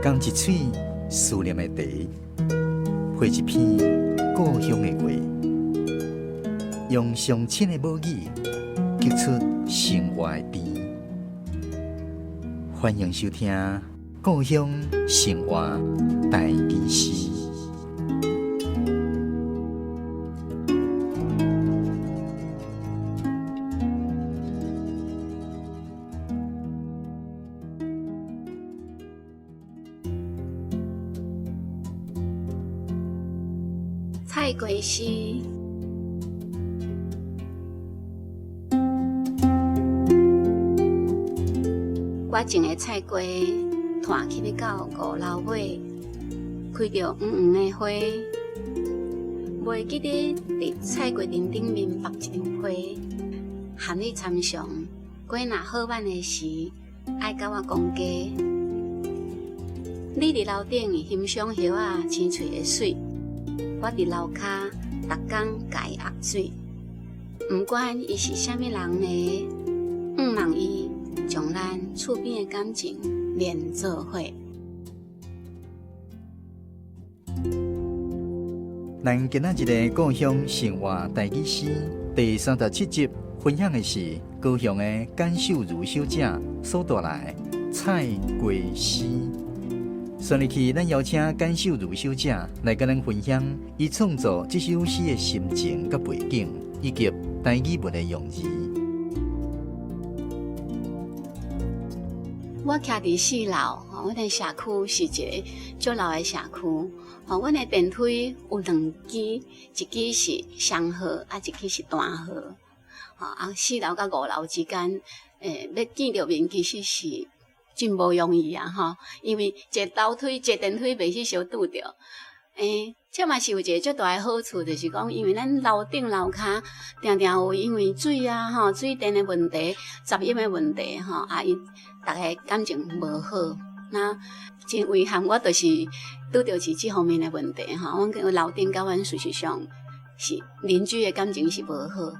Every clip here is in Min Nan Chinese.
仝一喙思念的茶，配一篇故鄉的話，用上親的母語，激出生活的甜。歡迎收聽《故鄉生活台語詩》。菜瓜詩，我種的菜瓜，湠起欲到五樓尾，開著黃黃的花，袂記得佇菜瓜田頂面縛一張批，含你參詳，瓜若好挽的時，愛佮我講價。你佇樓頂欣賞葉仔青翠的媠，我佇樓跤逐工共伊壓水。毋管伊是啥物人的，向望伊將咱厝邊的感情連做伙。咱今仔日的故鄉生活台語詩第37集，分享的是高雄的簡秀如小姐所帶來的菜瓜詩。上日去，咱邀請簡秀如小姐來佮咱分享伊創作這首詩的心情佮背景，以及台語文的用字。我徛佇四樓，吼，阮的社區是一个足老的社區，吼，阮的電梯有兩支，一支是雙號，啊，一支是單號，吼，啊，四樓佮五樓之間，欸，欲見著面其實是真無容易啊，吼，因為坐樓梯、坐電梯袂去相拄著，欸，這嘛是有一个足大的好處，就是講，因為咱樓頂樓跤定定有因為水啊、吼水電的問題、雜音的問題，吼，啊，𪜶逐家感情無好，那真遺憾，我就是拄著是這方面的問題，吼，阮樓頂佮阮事實上是鄰居的感情是無好，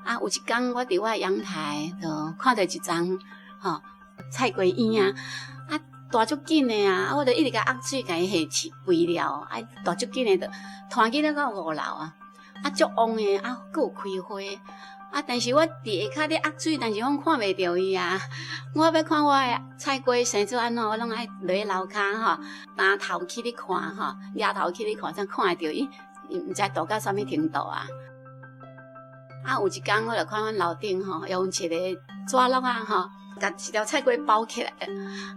啊，有一工我佇我的陽台就看著一叢，吼。菜瓜葉啊，啊大足緊的啊，啊我就一直共壓水，共伊下飼肥料，啊大足緊的就拖起了到五樓啊，啊足旺的啊，閣有開花，啊但是我佇下跤咧壓水，但是我看袂著伊啊，我欲看我的菜瓜生做按怎，我攏愛落去樓跤吼，擔頭去咧看吼，舉頭去咧看，才看會著伊，毋知大到啥物程度啊。啊，有一工我就看阮樓頂吼，用一个紙橐仔吼，共一條菜瓜包起來，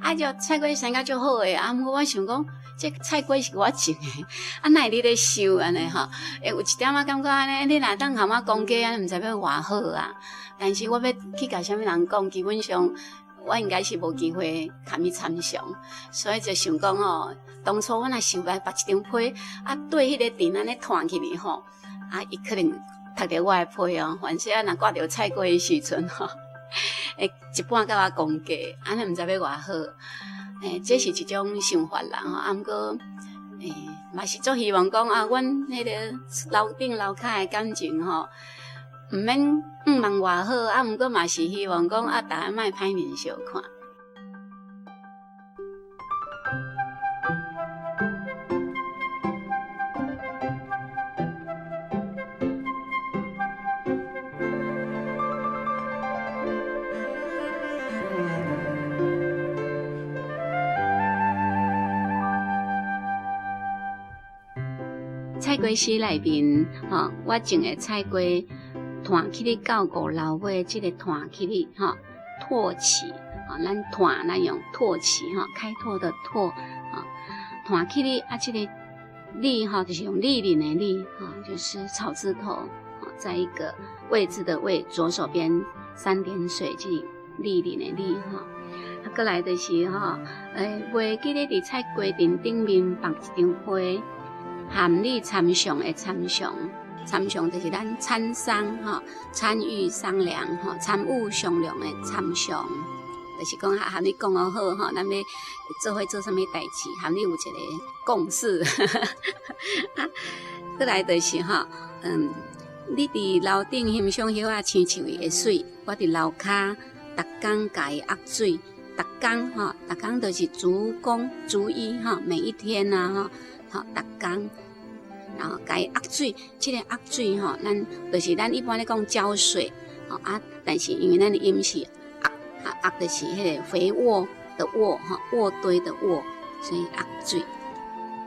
啊，這菜瓜生甲足好的，啊，毋過我想講，這菜瓜是我種的，啊，哪會你咧收按呢吼？會有一點仔感覺按呢，你若當含我講價，按呢毋知欲偌好啊。但是我欲去共啥物人講，基本上我應該是無機會共伊參詳，所以就想講吼，當初我若想欲縛一張批，啊，對彼个田按呢拖起去吼，啊，伊可能。讀著我的批哦，反正若掛著菜瓜的時陣吼，會一半佮我講價，按呢毋知欲偌好。欸，這是一種想法啦吼，啊，毋過，欸，嘛是足希望講啊，阮彼个樓頂樓跤的感情吼，毋免向望偌好，啊，毋過嘛是希望講啊，逐家莫歹面相看。菜瓜詩內面，吼，我種的菜瓜，湠起去到五樓尾，這个湠起去，吼，唾棄，吼，咱湠咱用唾棄，吼，開拓的拓，吼，湠起去啊，這个立，吼，就是用立林的立，吼，就是草字頭，吼，在一個位置的位，左手邊三點水，這立林的立，吼，啊，閣來就是吼，欸，袂記得佇菜瓜田頂面縛一張批，含你參詳的參詳，參詳就是咱參商吼，參與商量吼，參與商量的參詳，就是講含你講好吼，咱欲做伙做啥物代誌，含你有一个共識。啊，閣來就是吼，嗯，你佇樓頂欣賞葉仔青像伊的媠，我佇樓跤逐工共伊壓水。逐工吼，逐工就是逐工逐一吼，每一天啊吼，吼逐工，然後共伊壓水，這个壓水吼，咱就是咱一般咧講澆水，吼啊，但是因為咱的音是壓，壓就是彼个肥沃的沃吼，沃堆的沃，所以壓水。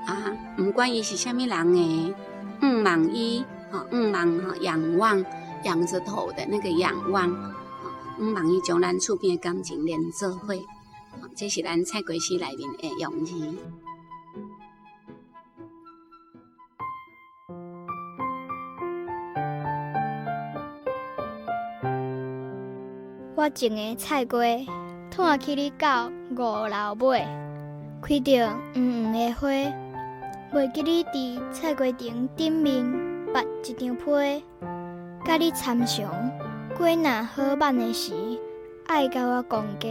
啊，毋管伊是啥物人的，向望伊，吼，向望吼，仰望，仰着頭的那個仰望，向望伊將咱厝邊的感情連做伙，這是咱菜瓜詩內面的用字。我種的菜瓜，湠去你到五樓尾，開著黃黃的花，袂記你佇菜瓜藤頂面拔一張批，佮你參詳瓜若好挽的時，愛共我講價。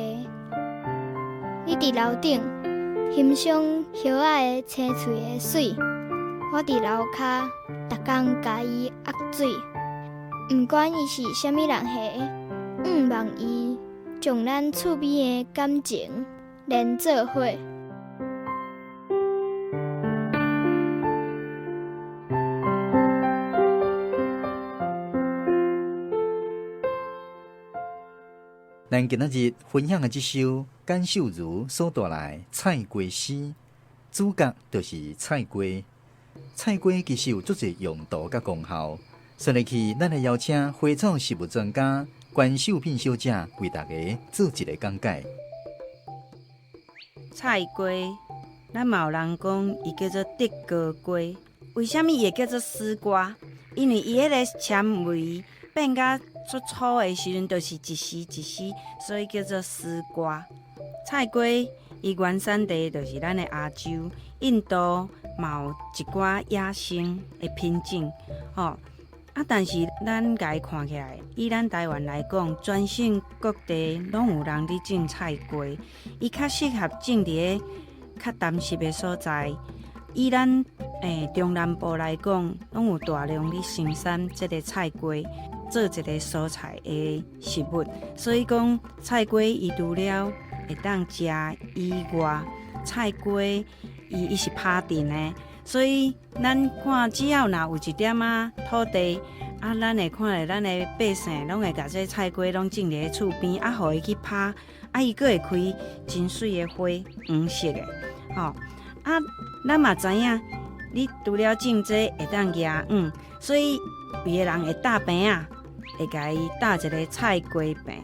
你佇樓頂欣賞葉仔的青翠的媠，我佇樓跤逐工共伊壓水，毋管伊是啥物人的。向望伊將咱厝邊的感情連做伙。咱今仔日分享的這首簡秀如所帶來的菜瓜詩，主角就是菜瓜。菜瓜其實有足濟用途佮功效。接落去，咱來邀請花草食物專家關秀品小姐為大家做一個講解。菜瓜，咱嘛有人講伊叫做德國瓜，為啥物伊會叫做絲瓜？因為伊彼个纖維變甲足粗的時陣，就是一絲一絲，所以叫做絲瓜。菜瓜伊原產地就是咱的亞洲、印度，嘛有一寡野生的品種，吼。啊！但是咱共伊看起來，以咱台灣來講，全省各地攏有人佇種菜瓜，伊較適合種佇个較澹濕的所在。以咱中南部來講，攏有大量佇生產這个菜瓜，做一个蔬菜的食物。所以講，菜瓜伊除了會當食以外，菜瓜伊是拍甜的。所以咱看，只要若有一點仔土地，啊，咱會看著咱的百姓攏會共這菜瓜攏種佇咧厝邊，啊，予伊去拍，啊，伊閣會開真媠的花，黃色的，吼。啊，咱嘛知影，你除了種這個會當夯黃，所以有的人會搭棚仔，會共伊搭一个菜瓜棚。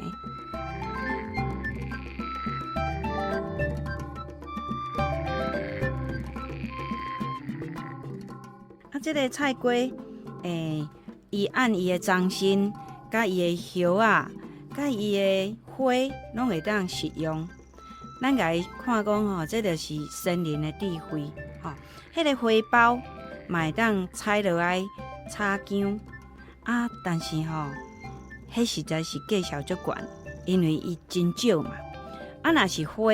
啊，這个菜瓜，伊按伊的欉身、佮伊的葉仔、佮伊的花，攏會當食用。咱共伊看講吼，這就是先人的智慧吼。彼个花苞嘛會當採落來炒薑啊，但是吼，彼實在是價數足懸，因為伊真少嘛。啊，若是花，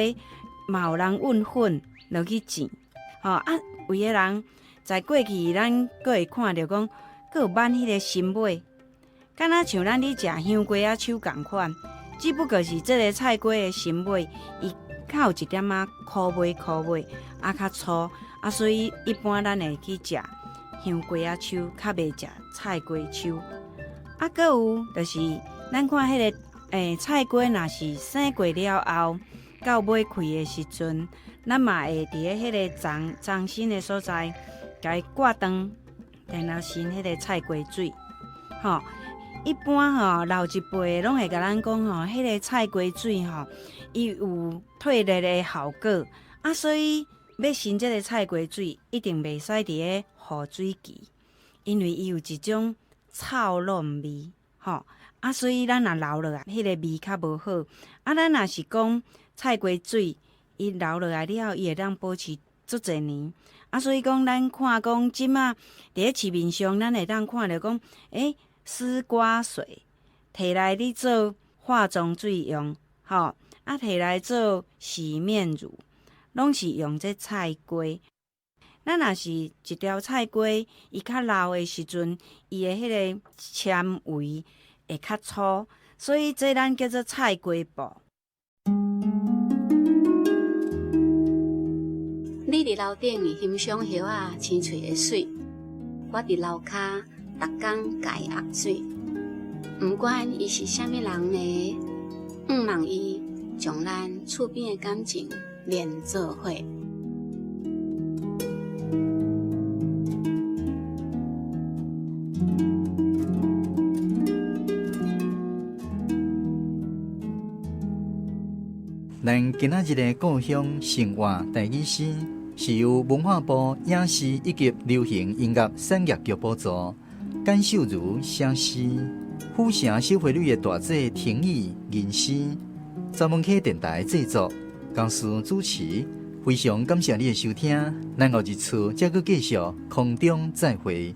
嘛有人運粉落去煎，吼啊，有的人。在過去，咱閣會看著講，閣有挽彼个心尾，敢若像咱咧食香瓜仔手仝款，只不過是這个菜瓜的心尾，伊較有一點仔苦味，苦味啊較粗啊，所以一般咱會去食香瓜仔手，較袂食菜瓜手。啊，閣有就是咱看彼个菜瓜，若是生過了後，到尾開的時陣，咱嘛會佇咧彼个叢叢身的所在。共伊割斷，然後伸彼个菜瓜水，吼。一般吼老一輩攏會共咱講吼，彼个菜瓜水吼，伊有退熱的效果，啊，所以欲伸這个菜瓜水，一定袂使佇咧雨水期，因為伊有一種臭滷味，吼。啊，所以咱若留落來，彼个味較無好。啊，咱若是講菜瓜水，伊留落來了後，伊會當保持足濟年。啊，所以講，咱看講這馬佇咧市面上，咱會當看著講，絲瓜水摕來你做化妝水用，吼，啊，摕來做洗面乳，攏是用這菜瓜。咱若是一條菜瓜，伊較老的時陣，伊的彼个纖維會較粗，所以這咱叫做菜瓜布。你佇樓頂欣賞葉仔青翠的媠，我佇樓跤逐工共伊壓水。毋管伊是啥物人呢，向望伊將咱厝邊的感情連做伙。咱今仔日的故鄉生活台語詩，是由文化部影視以及流行音樂產業局補助，簡秀如寫詩，府城小花女的大姐婷宜吟詩，十門溪電台製作，公司主持。非常感謝你的收聽，咱後日次再閣繼續空中再會。